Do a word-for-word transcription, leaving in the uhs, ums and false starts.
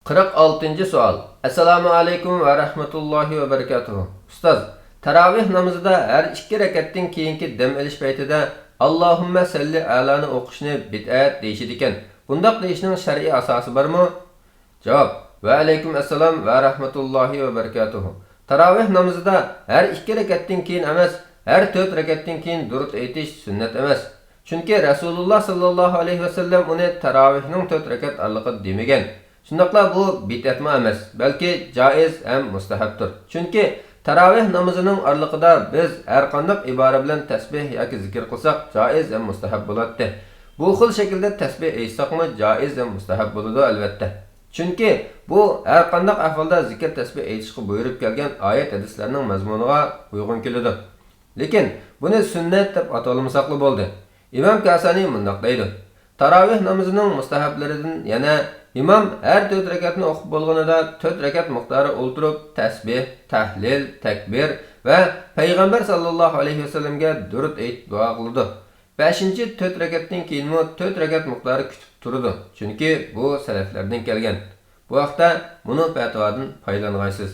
قىرىق ئالتىنچى سوئال. ئەسسالامۇ ئەلەيكۇم ۋە رەھمەتۇللاھى ۋە بەرىكاتۇھۇ. ئۇستاز، تاراۋىھ نامىزىدا ھەر ئىككى رەكەتتىن كېيىنكى دەم ئېلىش پەيتىدە «ئاللاھۇممە سەللى ئەلانى» ئوقۇشنى بىدئەت دېيىشىدىكەن. بۇنداق دېيىشنىڭ شەرئىي ئاساسى بارمۇ؟ جاۋاب. ۋە ئەلەيكۇم ئەسسالام ۋە رەھمەتۇللاھى ۋە بەرىكاتۇھۇ. تاراۋىھ نامىزىدا ھەر ئىككى رەكەتتىن كېيىن ئەمەس، ھەر تۆت رەكەتتىن كېيىن دۇرۇت ئېيتىش سۈننەت ئەمەس. چۈنكى رەسۇلۇللا ساللاللاھۇ ئەلەيھى ۋەسەللەم ئۇنى تاراۋىھنىڭ تۆت رەكەت ئارىلىقىدا دېمىگەن. شۇنداقلا بۇ بىدئەتمۇ ئەمەس، بەلكى جائىز ھەم مۇستەھەبتۇر. چۈنكى تاراۋىھ نامىزىنىڭ ئارىلىقىدا بىز ھەرقانداق ئىبارە بىلەن تەسبىھ ياكى زىكىر قىلساق، جائىز ھەم مۇستەھەب بولاتتى. بۇ خىل شەكىلدە تەسبىھ ئېيتساقمۇ جائىز ھەم مۇستەھەب بولىدۇ، ئەلۋەتتە. چۈنكى بۇ ھەرقانداق ئەھۋالدا زىكىر تەسبىھ ئېيتىشقا بۇيرۇپ كەلگەن ئايەت ھەدىسلەرنىڭ مەزمۇنىغا ئۇيغۇن كېلىدۇ. لېكىن بۇنى سۈننەت دەپ ئاتىۋالمىساقلا بولدى. ئىمام كاسانى مۇنداق دەيدۇ: تاراۋىھ نامىزىنىڭ مۇستەھەبلىرىدىن يەنە ئىمام ھەر تۆت رەكەتنى ئوقۇپ بولغىنىدا تۆت رەكەت مىقدارى ئولتۇرۇپ تەسبىھ، تەھلىل، تەكبىر ۋە پەيغەمبەر ساللاللاھۇ ئەلەيھى ۋەسەللەمگە دۇرۇت ئېيتىپ دۇئا قىلىدۇ. بەشىنچى تۆت رەكەتتىن كېيىنمۇ تۆت رەكەت مىقدارى كۈتۈپ تۇرىدۇ، چۈنكى بۇ سەلەفلەردىن كەلگەن. بۇ ھەقتە مۇنۇ پەتىۋادىن پايدىلانغايسىز.